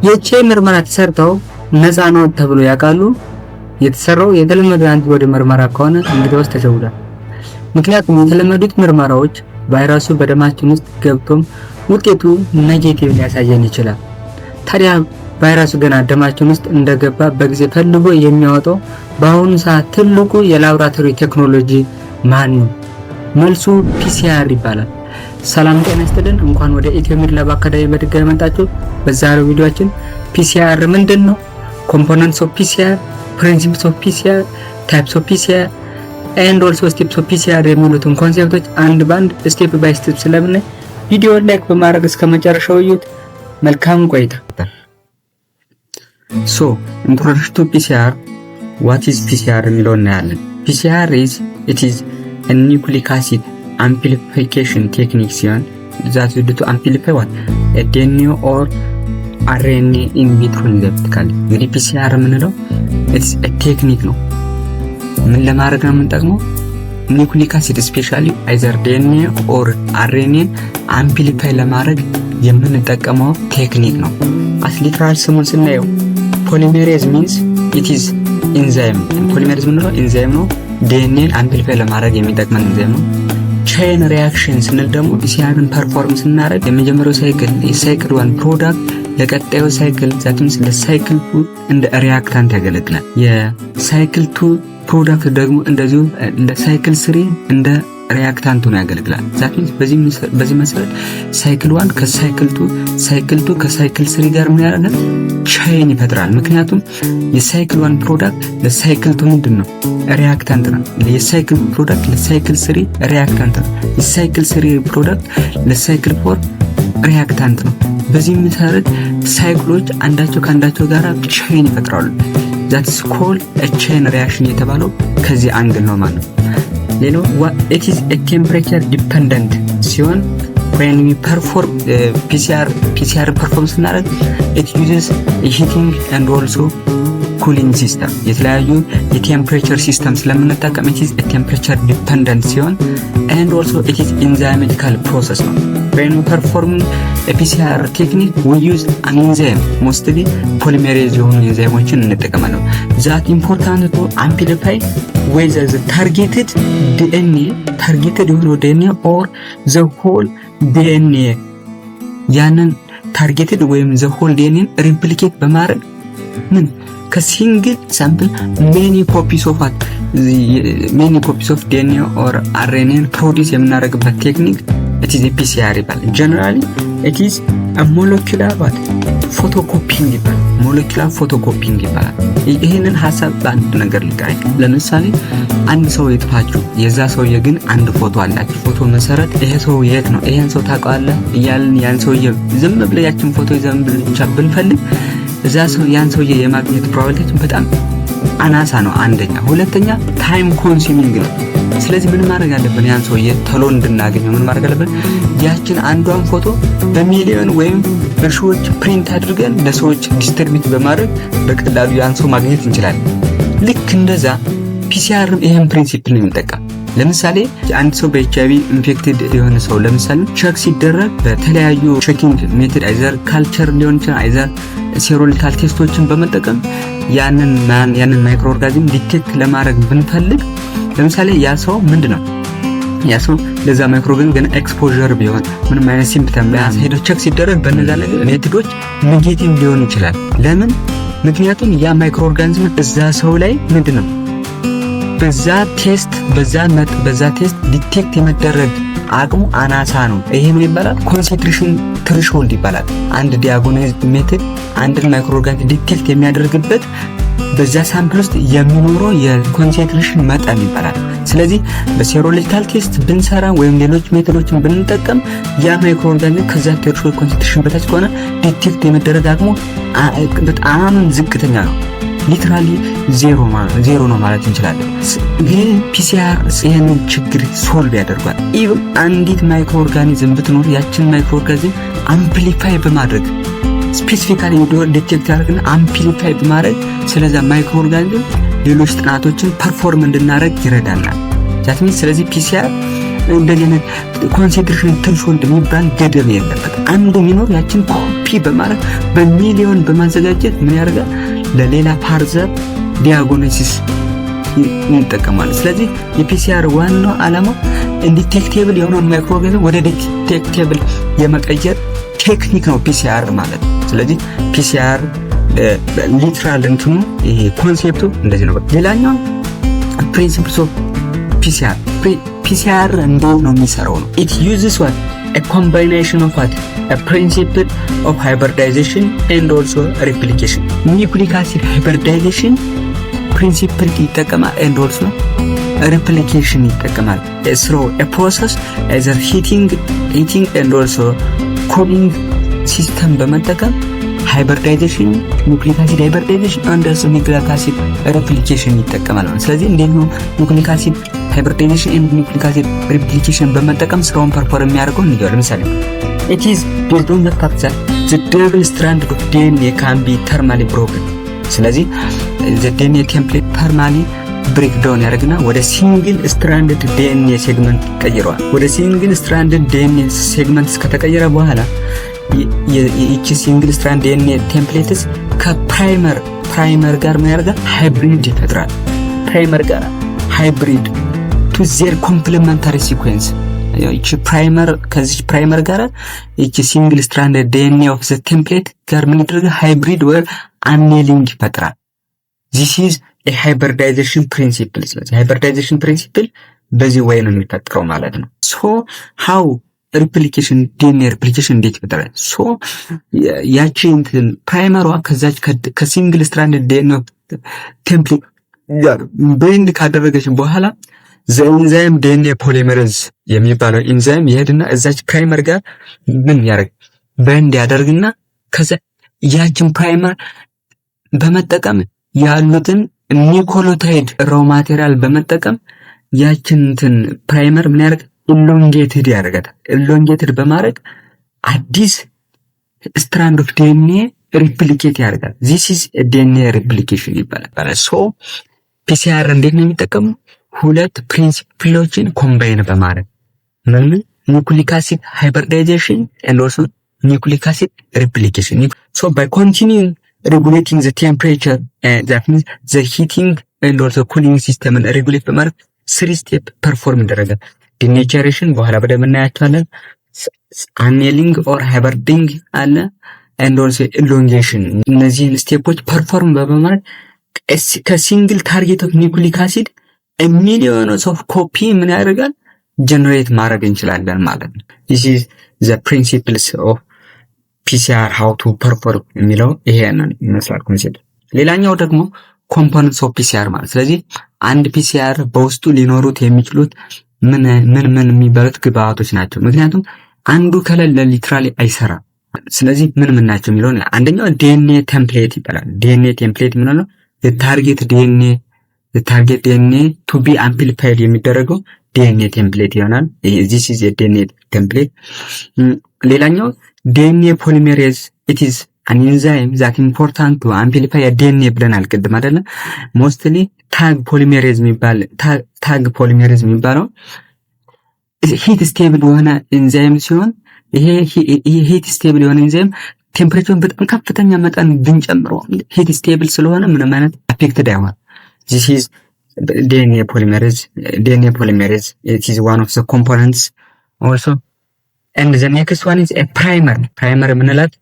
የኤች አይ ቪ ምርመራ ተሰርተው ነፃ ነው ተብሎ ያውቃሉ? የተሰራው የተለመደው የ antibody ምርመራ ከሆነ እንግዲያውስ ተሸውዷል። ምክንያቱም የተለመዱት ምርመራዎች ቫይረሱ በደማችን ውስጥ ገብቶም ውጤቱ negative ሊያሳየን ይችላል። ታዲያ ቫይረሱ ገና ደማችን ውስጥ እንደገባ በጊዜ ፈልጎ የሚያወጣው በአሁኑ ሰዓት ትልቁ የላብራቶሪ ቴክኖሎጂ ማን ነው? መልሱ PCR ይባላል። ሰላም ጤና ይስጥልን። እንኳን ወደ ኢትዮ ሚድ ላብ አካዳሚ በድጋሚ መጣችሁ። በዛሬው ቪዲዮአችን PCR ምንድን ነው፣ components of PCR፣ principles of PCR፣ types of PCR and also steps of PCR የሚሉትን concept ኦች አንድ ባንድ step by step ስለምናይ ቪዲዮውን like በማድረግ እስከ መጨረሻው እዩት። መልካም ቆይታ። So introduction to PCR, what is PCR የሚለውን እናያለን። PCR is it is nucleic acid amplification technique ሲሆን that used to amplify what, DNA or RNA in vitro synthetically። እንግዲህ PCR የምንለው it's technique ነው። ምን ለማድረግ ነው የምንጠቅመው? Nucleic acid, specially either DNA or RNA ን amplify ለማድረግ የምንጠቀመው technique ነው። As literal ስሙን ስናየው polymerase means it is enzyme። Polymerase የምንለው ኢንዛይም ነው። DNA ን amplify ለማድረግ የሚጠቅመን ኢንዛይም ነው። Chain reaction ስንል ደግሞ PCR ን perform ስናደርግ የመጀመሪያው cycle የ cycle one product ለቀጣዩ cycle, that means ለ cycle two እንደ reactant ያገለግላል። የ cycle two product ደግሞ እንደዚሁ ለ cycle three እንደ reactant ሆኖ ያገለግላል። That means በዚህ መሰረት cycle one ከ cycle two፣ cycle two ከ cycle three ጋር ምን ያደርጋል? Chain ይፈጥራል። ምክንያቱም የ cycle one product ለ cycle two ምንድን ነው? Reactant ነው። የ cycle product ለ cycle three reactant ነው። የ cycle three product ለ cycle four reactant ነው። በዚህ መሰረት cycle ኦች አንዳቸው ከአንዳቸው ጋር chain ይፈጥራሉ። That's called chain reaction የተባለው ከዚህ angle ነው ማለት ነው። ሌላው it is a temperature dependent ሲሆን when we perform PCR, PCR perform ስናደርግ it uses heating and also cooling system፣ የተለያዩ የ temperature system ስለምንጠቀም it is temperature dependent ሲሆን and also it is enzymatical process ነው። When we perform PCR technique, we use an enzyme, mostly polymerase የሆኑ ኤንዛይሞችን እንጠቀማለን። That important to amplify whether the targeted DNA, targeted የሆነው DNA or the whole DNA፣ ያንን targeted ወይም the whole DNA ን replicate በማድረግ ምን ከ single sample many copies of DNA or RNA ን produce የምናደርግበት technique it is PCR ይባላል። Generally it is molecular what, photocopying ይባላል። Molecular photocopying ይባላል። ይህንን ሀሳብ በአንድ ነገር ልቃኝ። ለምሳሌ አንድ ሰው የጥፋችሁ የዛ ሰውዬ ግን አንድ ፎቶ አላችሁ። ፎቶ መሰረት ይሄ ሰው የት ነው፣ ይሄን ሰው ታውቀዋለህ እያልን ያን ሰውዬ ዝም ብለህ ያችን ፎቶ ይዘን ብቻ ብንፈልግ እዛ ሰው ያን ሰውዬ የማግኘት probability ያችን በጣም አናሳ ነው። አንደኛ፣ ሁለተኛ time consuming ነው። ስለዚህ ምን ማድረግ አለብን? ያን ሰውዬ ቶሎ እንድናገኘው ምን ማድረግ አለብን? ያችን አንዷን ፎቶ በሚሊዮን ወይም በሺዎች print አድርገን ለሰዎች distribute በማድረግ በቀላሉ ያን ሰው ማግኘት እንችላለን። ልክ እንደዛ PCR ም ይህን principle ነው የሚጠቀም። ለምሳሌ አንድ ሰው በ HIV infected የሆነ ሰው ለምሳሌ check ሲደረግ በተለያዩ checking method, either culture ሊሆን ይችላል፣ either serological test ኦችን በመጠቀም ያንን microorganism detect ለማድረግ ብንፈልግ ለምሳሌ ያ ሰው ምንድን ነው ያ ሰው ለዛ microorganism ገና exposure ቢሆን ምንም አይነት symptom ሄዶ check ሲደረግ በእነዛ ነገር method ኦች negative ሊሆን ይችላል። ለምን? ምክንያቱም ያ microorganism እዛ ሰው ላይ ምንድን ነው በዛ test detect የመደረግ አቅሙ አናሳ ነው። ይሄ ምን ይባላል? Concentration threshold ይባላል። አንድ diagnosis method አንድን microorganism detect የሚያደርግበት በዛ sample ውስጥ የሚኖረው የ concentration መጠን ይባላል። ስለዚህ በ serological test ብንሰራ ወይም ሌሎች method ኦችን ብንጠቀም ያ microorganism ከዛ threshold concentration በታች ከሆነ detect የመደረግ አቅሙ በጣም ዝቅተኛ ነው። Literally zero ነው ማለት እንችላለን። ግን PCR ይህንን ችግር solve ያደርጓል። Even አንዲት microorganism ብትኖር ያችን microorganism amplify በማድረግ specifically detect ያደርግና amplify በማድረግ ስለዛ microorganism ሌሎች ጥናቶችን perform እንድናደርግ ይረዳናል። That means ስለዚህ PCR እንደዚህ አይነት concentration threshold የሚባል ገደብ የለበት። አንዱ ቢኖር ያችን ኮፒ በማድረግ በሚሊዮን በማዘጋጀት ምን ያደርጋል? ለሌላ further diagnosis እንጠቀማለን። ስለዚህ የ PCR ዋናው ዓላማው undetectable የሆነውን microorganism ወደ detectable የመቀየር ቴክኒክ ነው PCR ማለት ነው። ስለዚህ PCR literal እንትኑ ይሄ concept ኡ እንደዚህ ነው። ሌላኛው principles of PCR፣ PCR እንዴት ነው የሚሰራው ነው። It uses what? A combination of what? A principle of hybridization and also replication. Nucleic acid hybridization principle ይጠቀማል and also replication ይጠቀማል through a process either heating and also cooling system በመጠቀም hybridization፣ nucleic acid hybridization and also nucleic acid replication ይጠቀማል። ስለዚህ እንዴት ነው nucleic acid hybridization and nucleic acid replication በመጠቀም ስራውን perform የሚያደርገው እንየው። ለምሳሌ it is based on the fact that the double strand of DNA can be thermally broken። ስለዚህ the DNA template thermally break down ያደርግና ወደ single stranded DNA segment ይቀይረዋል። ወደ single stranded DNA segment ከተቀየረ በኋላ ይቺ single strand DNA templates ከ primer ጋር ምን ያደርጋል? Hybrid ይፈጥራል። Primer ጋር hybrid to their complementary sequence። ይቺ primer ከዚች primer ጋር ይቺ single strand DNA of the template ጋር ምን ይደረጋል? Hybrid ወይ annealing ይፈጥራል። This is hybridization principle። ስለዚህ hybridization principle በዚህ way ነው የሚፈጥረው ማለት ነው። So how replication፣ DNA replication እንዴት ይፈጠራል? So ያቺ እንትን primer ሯ ከዛች ከ single strand DNA template ጋር bind ካደረገች በኋላ the enzyme DNA polymerase የሚባለው ኢንዛይም ይሄድና እዛች primer ጋር ምን ያደርግ? Bind ያደርግና ከዛ ያችን primer በመጠቀም ያሉትን nucleotide raw material በመጠቀም ያችን እንትን primer ምን ያደርግ? Elongated ያደርጋታል። Elongated በማድረግ አዲስ strand of DNA replicate ያደርጋል። This is DNA replication ይባላል። So PCR እንዴት ነው የሚጠቀሙ? ሁለት principle ኦችን combine በማድረግ። ምን? Nucleic acid hybridization and also nucleic acid replication. So by continuing regulating the temperature, that means the heating and also cooling system ን regulate በማድረግ three step perform ይደረጋል። Denaturation በኋላ በደንብ እናያቸዋለን። Annealing or hybriding አለ and also elongation። እነዚህን step ኦች perform በማድረግ ከ single target of nucleic acid millions of copy ምን ያደርጋል? Generate ማድረግ እንችላለን ማለት ነው። This is the principles of PCR, how to perform የሚለው ይሄንን ይመስላል concept። ሌላኛው ደግሞ components of PCR ማለት፣ ስለዚህ አንድ PCR በውስጡ ሊኖሩት የሚችሉት ምን ምን ምን የሚባሉት ግብአቶች ናቸው። ምክንያቱም አንዱ ከሌለ literally አይሰራም። ስለዚህ ምን ምን ናቸው የሚለውን፣ አንደኛው DNA template ይባላል። DNA template የምንለው የ target DNA to be amplified የሚደረገው DNA template ይሆናል። This is የ DNA template። ሌላኛው DNA polymerase, it is an enzyme that important to amplify DNA ብለናል ቅድም አይደለ? Mostly Taq polymerase የሚባል፣ Taq polymerase የሚባለው heat stable የሆነ ኤንዛይም ሲሆን ይሄ heat stable የሆነ enzyme temperature ን በጣም ከፍተኛ መጠን ብንጨምረው heat stable ስለሆነ ምንም አይነት affected አይሆን። This is DNA polymerase. DNA polymerase, it is one of the components also. And the next one is a primer. Primer የምንላት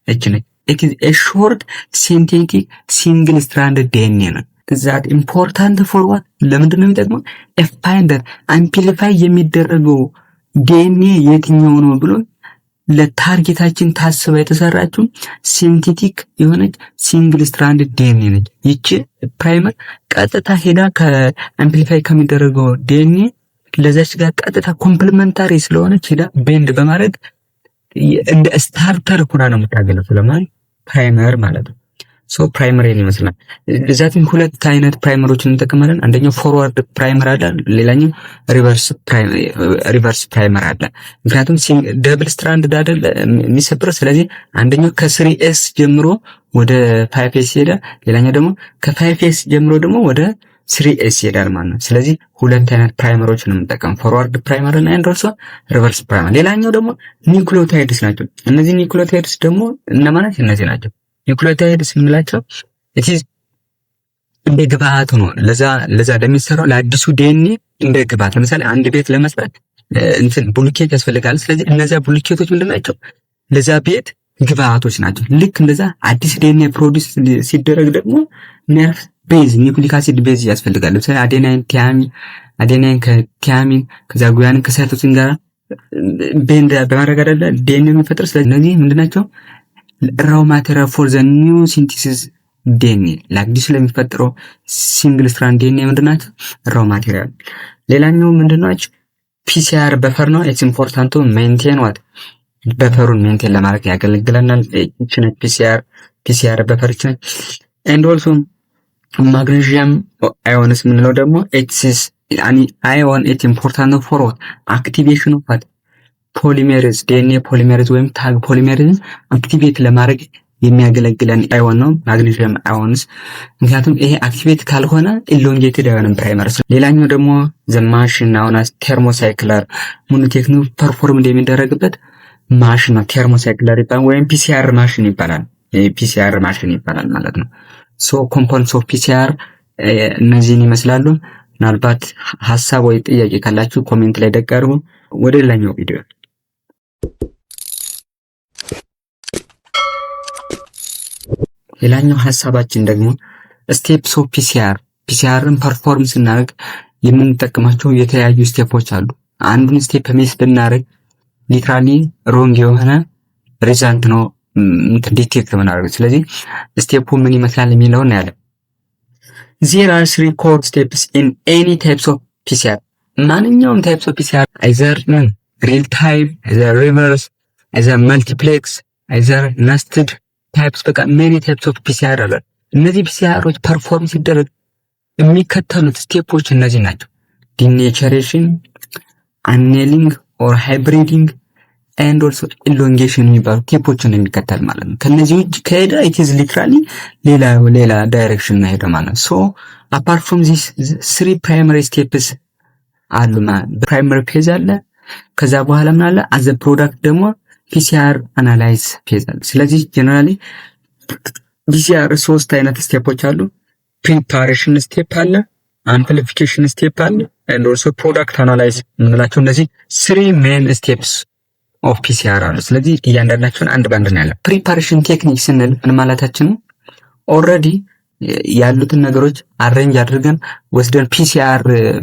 እች ነች። It is a short synthetic single strand DNA ነው። That important for what? ለምንድን ነው የሚጠቅመው? Finder amplify የሚደረገው ዲኤንኤ የትኛው ነው ብሎ ለ target ኣችን ታስባ የተሰራችው synthetic የሆነች single strand DNA ነች። ይቺ primer ቀጥታ ሄዳ ከ amplify ከሚደረገው ዲኤንኤ ለዛች ጋር ቀጥታ complementary ስለሆነች ሄዳ bind በማድረግ እንደ starter ሁና ነው የምታገለግለው ማለት primer ማለት ነው። So primer ይመስላል። እዛትም ሁለት አይነት primer ኦችን እንጠቀማለን። አንደኛው forward primer አለ፣ ሌላኛው reverse primer አለ። ምክንያቱም double strand አይደል የሚሰብረው። ስለዚህ አንደኛው ከ three S ጀምሮ ወደ five S ሄደ፣ ሌላኛው ደግሞ ከ five S ጀምሮ ደግሞ ወደ three S ይሄዳል ማለት ነው። ስለዚህ ሁለት አይነት primer ኦች ነው የምንጠቀም፣ forward primer እና and also reverse primer። ሌላኛው ደግሞ nucleotides ናቸው። እነዚህ nucleotides ደግሞ እነማናት? እነዚህ ናቸው። Nucleotides የምንላቸው it's እንደ ግብአት ነው ለዛ ለሚሰራው ለአዲሱ ዲኤንኤ እንደ ግብአት። ለምሳሌ አንድ ቤት ለመስራት እንትን ብሎኬት ያስፈልጋል። ስለዚህ እነዚያ ብሎኬቶች ምንድን ናቸው? ለዛ ቤት ግብአቶች ናቸው። ልክ እንደዛ አዲስ DNA produce ሲደረግ ደግሞ ሚያርፍ base፣ nucleic acid base ያስፈልጋል። ለምሳሌ adenine thymine፣ adenine ከ thymine፣ ከዛ guanine ከ cytosine ጋር bend በማድረግ አይደለ ዲኤንኤ የሚፈጥር? ስለዚህ እነዚህ ምንድናቸው? Raw material for the new synthesis DNA፣ ለአዲሱ ለሚፈጥረው single strand DNA ምንድናቸው? Raw material። ሌላኛው ምንድናቸው? PCR buffer ነው። It's important to maintain what? Buffer ኡን maintain ለማድረግ ያገለግለናል። ይህች PCR buffer ነች። And also magnesium ions የምንለው ደግሞ it's ion፣ it important for what? Activation of what? Polymerase፣ DNA polymerase ወይም Taq polymerase activate ለማድረግ የሚያገለግለን ion ነው magnesium ions። ምክንያቱም ይሄ activate ካልሆነ elongated አይሆንም primers። ሌላኛው ደግሞ the machine known as thermocycler ሙሉ technique perform የሚደረግበት ማሽን ነው። Thermocycler ይባላል ወይም PCR machine ይባላል። PCR machine ይባላል ማለት ነው። So components of PCR እነዚህን ይመስላሉ። ምናልባት ሀሳብ ወይ ጥያቄ ካላችሁ comment ላይ ደቅ አድርጉ። ወደ ሌላኛው ቪዲዮ። ሌላኛው ሀሳባችን ደግሞ steps of PCR። PCR ን perform ስናደርግ የምንጠቀማቸው የተለያዩ step ኦች አሉ። አንዱን step miss ብናደርግ literally wrong የሆነ result ነው detect የምናደርገው። ስለዚህ step ኡ ምን ይመስላል የሚለውን ያለ። There are three core steps in any types of PCR። ማንኛውም types of PCR፣ either real time፣ either reverse፣ either multiplex፣ either nested types፣ በቃ many types of PCR አለ። እነዚህ PCR ኦች perform ሲደረግ የሚከተሉት step ኦች እነዚህ ናቸው። Denaturation፣ annealing or hybriding and also elongation የሚባሉ step ኦችን የሚከተል ማለት ነው። ከነዚህ ውጭ ከሄደ it's literally ሌላ ሌላ direction ነው ሄደ ማለት ነው። So apart from this three primary steps አሉ። Primary phase አለ። ከዛ በኋላ ምን አለ? As a product ደግሞ PCR analyze phase አለ። ስለዚህ generally PCR ሶስት አይነት step ኦች አሉ። Preparation step አለ፣ amplification step አለ and also product analyze የምንላቸው እነዚህ three main steps of PCR አሉ። ስለዚህ እያንዳንዳቸውን አንድ ባንድ ነው ያለው። Preparation technique ስንል ምን ማለታችን ነው? Already ያሉትን ነገሮች arrange አድርገን ወስደን PCR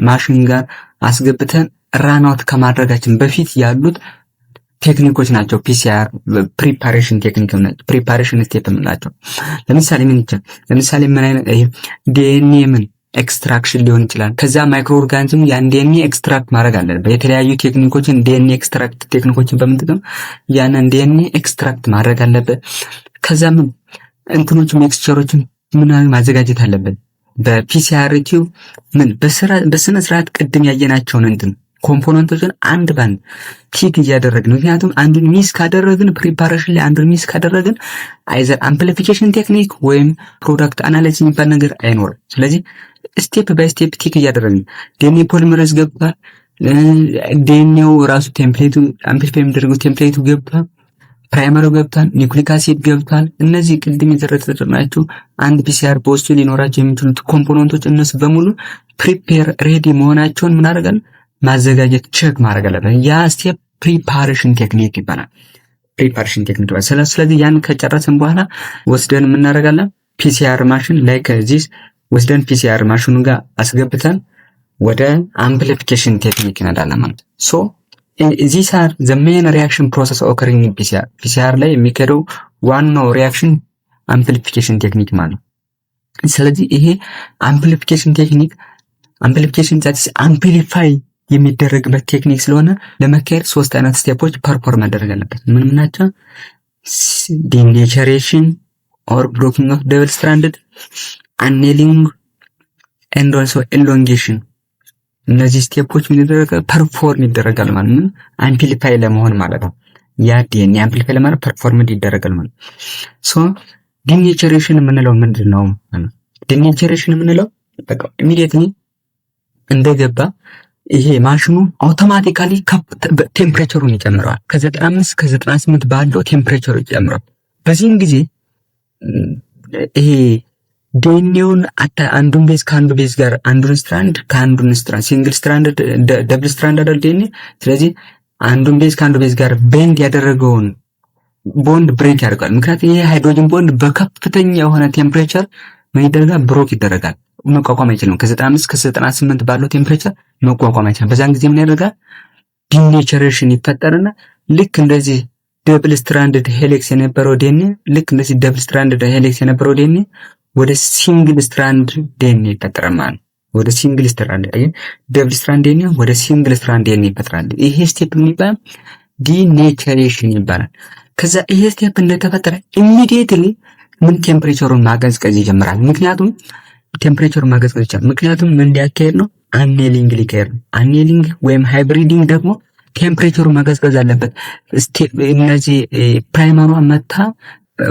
machine ጋር አስገብተን run out ከማድረጋችን በፊት ያሉት technique ኦች ናቸው። PCR preparation technique፣ preparation step የምንላቸው ለምሳሌ ምን ይችላል? ለምሳሌ ምን አይነት ይሄ ዲኤንኤ ምን extraction ሊሆን ይችላል። ከዛ microorganism ያን DNA extract ማድረግ አለበት። የተለያዩ technique ኦችን፣ DNA extract technique ኦችን በመጠቀም ያንን DNA extract ማድረግ አለበት። ከዛ ምን እንትኖች mixture ኦችን ምናምን ማዘጋጀት አለብን። በ PCR tube ምን በስነ ስርዓት ቅድም ያየናቸውን እንትን component ኦችን አንድ ባንድ tick እያደረግን፣ ምክንያቱም አንዱን miss ካደረግን፣ preparation ላይ አንዱን miss ካደረግን either amplification technique ወይም product analysis የሚባል ነገር አይኖርም። ስለዚህ step by step tick እያደረግን DNA polymerase ገብቷል። ዲኤንኤው ራሱ template ኡ፣ amplify የሚደረገው template ኡ ገብቷል። Primer ኡ ገብቷል። Nucleic acid ገብቷል። እነዚህ ቅድም የዘረዘርናቸው አንድ PCR በውስጡ ሊኖራቸው የሚችሉት component ኦች እነሱ በሙሉ prepare ready መሆናቸውን ምን አደርጋለን፣ ማዘጋጀት፣ check ማድረግ አለብን። ያ step preparation technique ይባላል። Preparation technique ይባላል። ስለዚህ ያን ከጨረስን በኋላ ወስደን የምናደርጋለን PCR machine ላይ ከዚህ ወስደን PCR machine ኑ ጋር አስገብተን ወደ amplification technique እንሄዳለን ማለት። So these are the main reaction process occurring in PCR። PCR ላይ የሚካሄደው ዋናው reaction amplification technique ማለት ነው። ስለዚህ ይሄ amplification technique፣ amplification that amplify የሚደረግበት technique ስለሆነ ለመካሄድ ሶስት አይነት step ኦች perform መደረግ አለበት። ምን ምን ናቸው? Denaturation or blocking of double stranded፣ annealing and also elongation። እነዚህ step ኦች ምን ይደረጋል? Perform ይደረጋል ማለት ነው። Amplify ለመሆን ማለት ነው። ያ DNA amplify ለማድረግ performed ይደረጋል ማለት። So denaturation የምንለው ምንድን ነው? Denaturation የምንለው በቃ immediately እንደገባ ይሄ ማሽኑ automatically temperature ኡን ይጨምረዋል። ከ95 እስከ 98 ባለው temperature ኡ ይጨምረዋል። በዚህም ጊዜ ይሄ ዲኤንኤውን አንዱን base ከአንዱ base ጋር፣ አንዱን strand ከአንዱን strand፣ single strand፣ double strand አይደል ዲኤንኤ። ስለዚህ አንዱን base ከአንዱ base ጋር bond ያደረገውን bond break ያደርጋል። ምክንያቱም ይሄ hydrogen bond በከፍተኛ የሆነ temperature ምን ይደረጋል? Broke ይደረጋል። መቋቋም አይችልም። ከ95 እስከ 98 ባለው temperature መቋቋም አይችልም። በዛን ጊዜ ምን ያደርጋል? Denaturation ይፈጠርና ልክ እንደዚህ double stranded helix የነበረው ዲኤንኤ፣ ልክ እንደዚህ double stranded helix የነበረው ዲኤንኤ ወደ single strand DNA ይፈጠራል ማለት ነው። ወደ single strand፣ double strand DNA ወደ single strand DNA ይፈጥራል። ይሄ step ምን ይባላል? Denaturation ይባላል። ከዛ ይሄ step እንደተፈጠረ immediately ምን temperature ኡን ማቀዝቀዝ ይጀምራል። ምክንያቱም temperature ኡን ማቀዝቀዝ ይጀምራል። ምክንያቱም ምን ሊያካሄድ ነው? Annealing ሊካሄድ ነው። Annealing ወይም hybriding ደግሞ temperature ኡ መቀዝቀዝ አለበት። እነዚህ primer ሯ መታ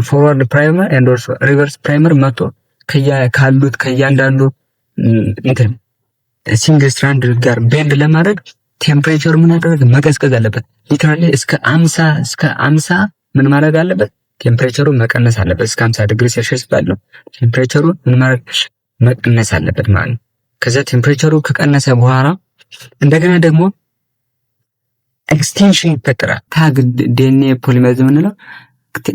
forward primer and also reverse primer መቶ ካሉት ከእያንዳንዱ እንትን single strand ጋር bend ለማድረግ temperature ኡ ምን ያደረግ መቀዝቀዝ አለበት። Literally እስከ 50 ምን ማድረግ አለበት? Temperature ኡ መቀነስ አለበት። እስከ 50 ዲግሪ ሴልሺየስ ባለው temperature ኡ ምን ማድረግ መቀነስ አለበት ማለት ነው። ከዛ temperature ኡ ከቀነሰ በኋላ እንደገና ደግሞ extension ይፈጠራል። Taq DNA polymerase የምንለው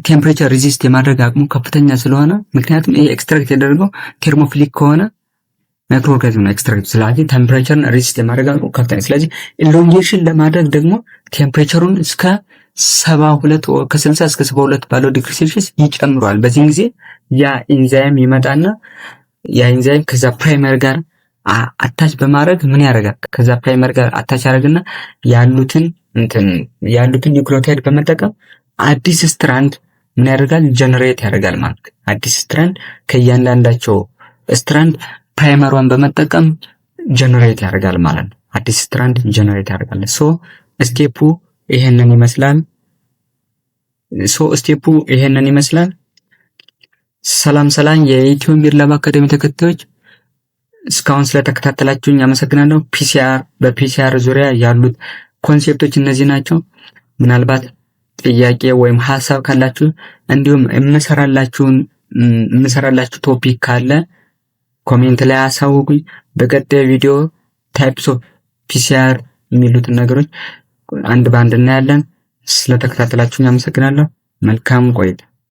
temperature resist የማድረግ አቅሙ ከፍተኛ ስለሆነ፣ ምክንያቱም ይሄ extract የተደረገው thermophilic ከሆነ microorganism ነው extract፣ ስለዚህ temperature ን resist የማድረግ አቅሙ ከፍተኛ። ስለዚህ elongation ለማድረግ ደግሞ temperature ኡን እስከ 72፣ ከ60 እስከ 72 ባለው ዲግሪ ሴልሺየስ ይጨምረዋል። በዚህን ጊዜ ያ ኢንዛይም ይመጣና ያ ኢንዛይም ከዛ primer ጋር attach በማድረግ ምን ያደርጋል? ከዛ primer ጋር attach ያደርግና ያሉትን እንትን ያሉትን nucleotide በመጠቀም አዲስ strand ምን ያደርጋል? Generate ያደርጋል ማለት። አዲስ strand ከእያንዳንዳቸው strand primer ሯን በመጠቀም generate ያደርጋል ማለት ነው። አዲስ strand generate ያደርጋል። So step ኡ ይሄንን ይመስላል። So step ኡ ይሄንን ይመስላል። ሰላም ሰላም የኢትዮ ሚድ አካዳሚ ተከታዮች፣ እስካሁን ስለተከታተላችሁኝ አመሰግናለሁ። PCR፣ በ PCR ዙሪያ ያሉት concept ኦች እነዚህ ናቸው። ምናልባት ጥያቄ ወይም ሀሳብ ካላችሁ እንዲሁም የምሰራላችሁ topic ካለ comment ላይ አሳውቁኝ። በቀጣይ ቪዲዮ types of PCR የሚሉትን ነገሮች አንድ በአንድ እናያለን። ስለተከታተላችሁኝ አመሰግናለሁ። መልካም ቆይታ።